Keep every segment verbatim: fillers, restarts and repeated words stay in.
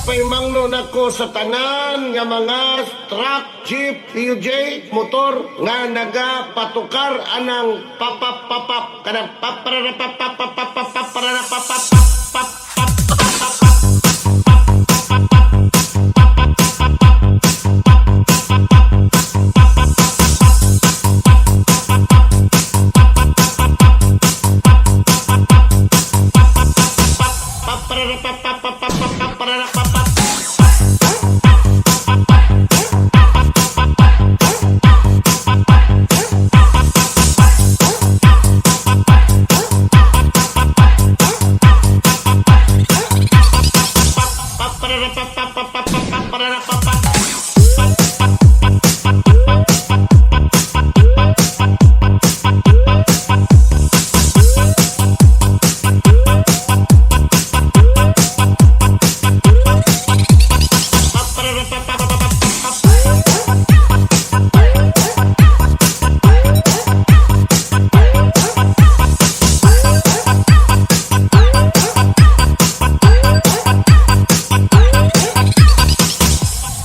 Paimangno nako sa tanan nga mga truck, jeep, P U J, motor nga nagapatukar anang papap, papap, kada paparara, papap, papap, papap, parara, papap, papap, papap.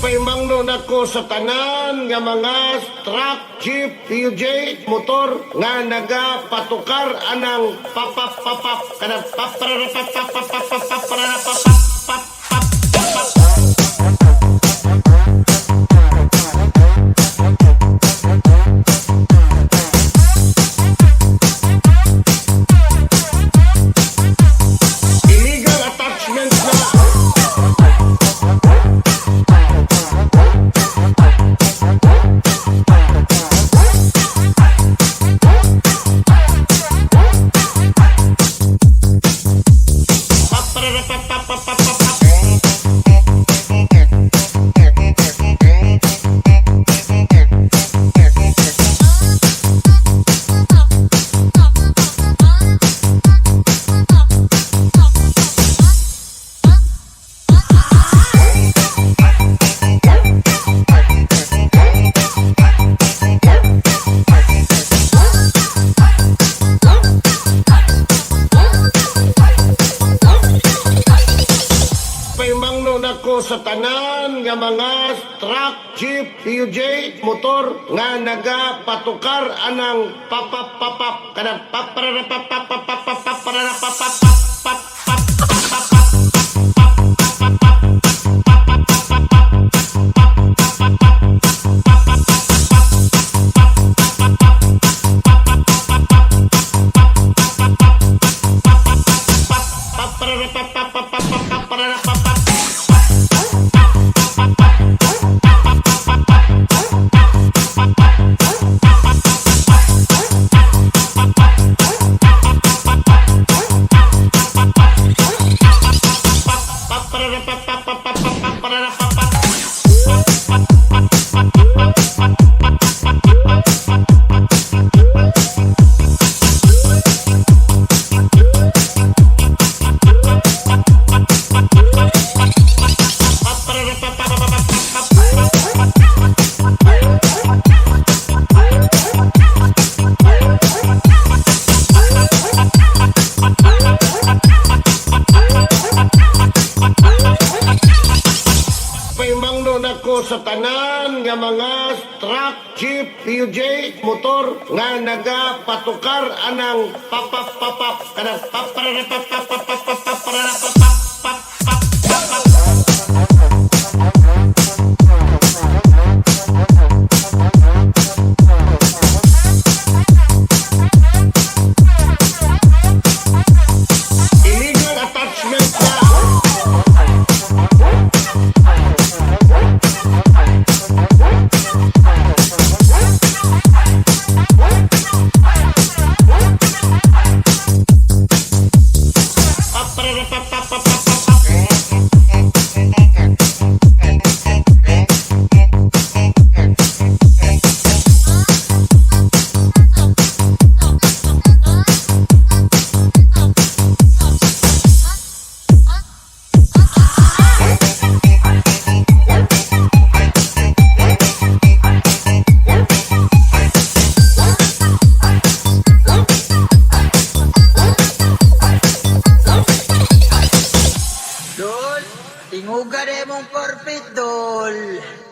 Paimangno nako sa tanan nga mga truck, jeep, P U J, motor nga nagapatukar anang papap, papap, kada paparara, papap, papap, paparara, papap, papap. Illegal attachment na. Paimangno nako sa tanan nga mga truck, jeep, P U J, motor nga nagapatukar anang papap, papap, kada paparara, papap, papap, paparara, papap, papap. Paimangno nako sa tanan nga mga truck, jeep, P U J, motor nga nagapatukar anang papap, papap, kada paparara, papap, papap, paparara, papap, papap. Illegal attachment na.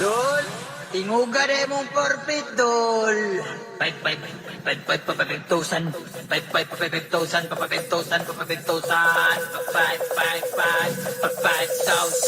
Dol, tinguga da imong forfeit, Dol. Five, five, five, five, five, five thousand. Five, five, five, five thousand, five, five thousand, five, five thousand.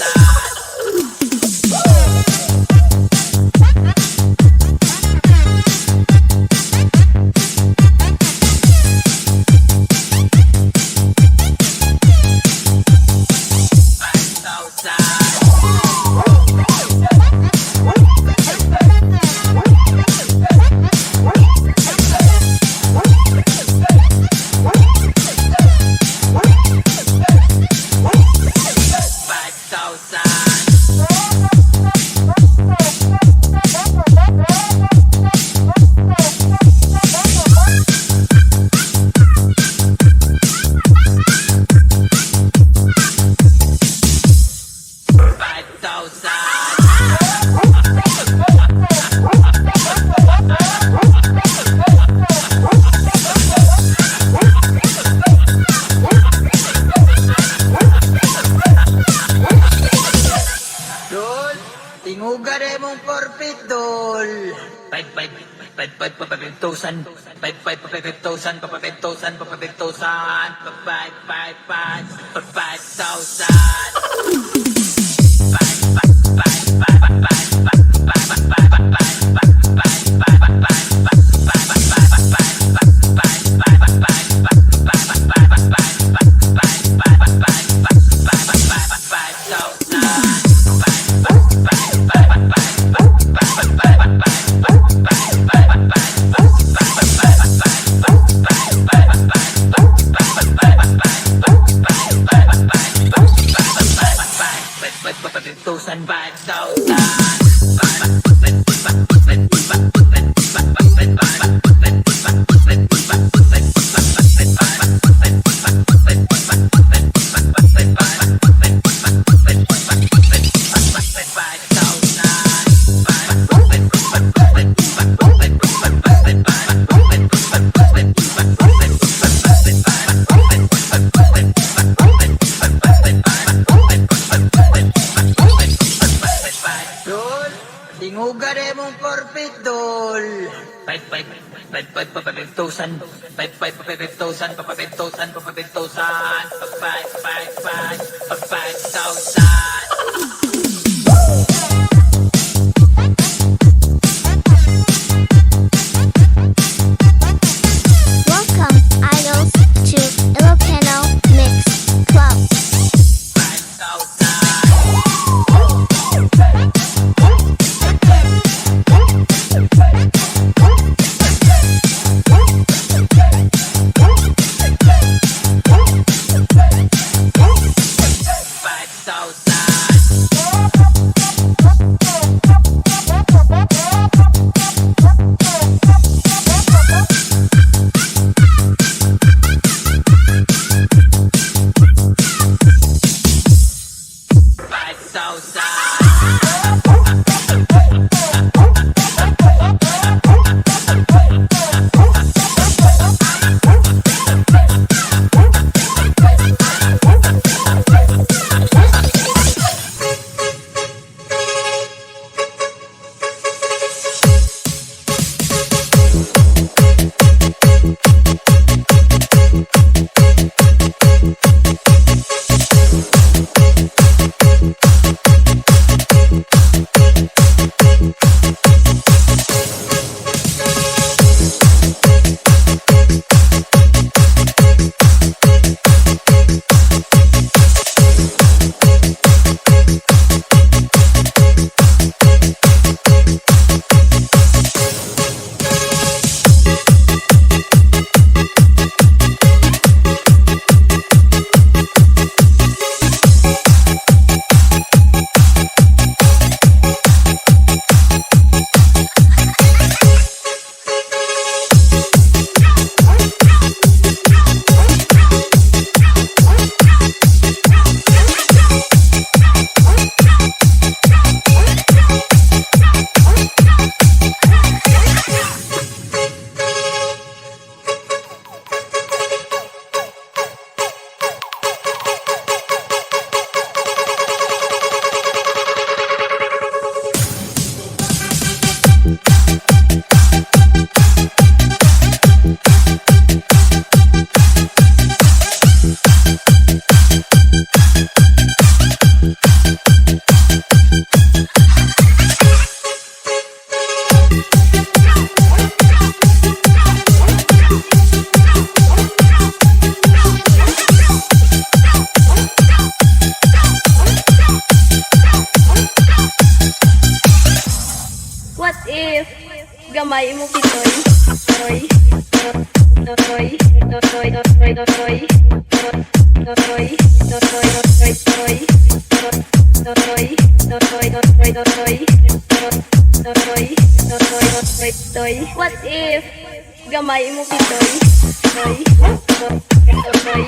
Dol, tinguga da imong forfeit, Dol. Five, five, five, five, five, five thousand. Five, five, five, five thousand, five, five thousand, five, five thousand, five, five, five, five, five thousand. Dol, tinguga da imong forfeit, Dol. Five, five, five, five, five, five thousand. Five, five, five, five thousand, five, five thousand, five, five thousand, five, five, five, five, five thousand. Welcome, idols, to Ilocano Mix Club. Five thousand. Gamay imo pitoy. Toy. Toy. Toy. What if gamay imo pitoy? Toy. Toy.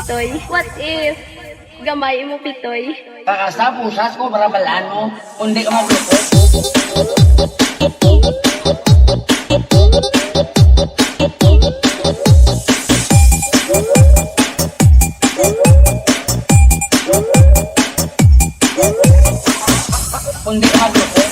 Toy. What if gamay imo pitoy? Kakasta, pusas ko, barabal-an mo, kundi ka maglukot. Kundi ka maglukot.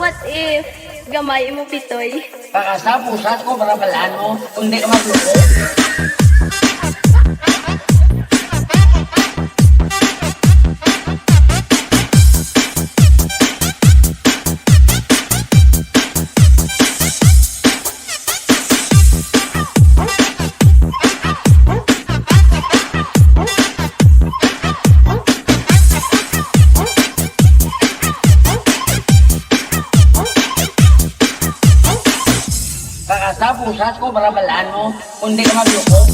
What if gamay imo pitoy? Kakasta, pusas ko, barabal-an mo, kundi ka maglukot. Kakasta, pusas ko, barabal-an mo, kundi ka maglukot.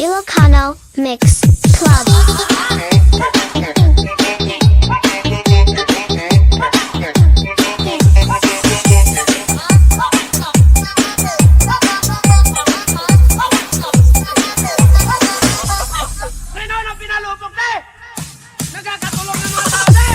Ilocano Mix Club. Sino na pinalupok, te? Nagkakatulong ng mga tao, te!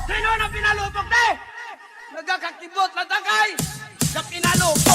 Sino na pinalupok, te? Nagakakibot lang, tagay! Sa pinalupok!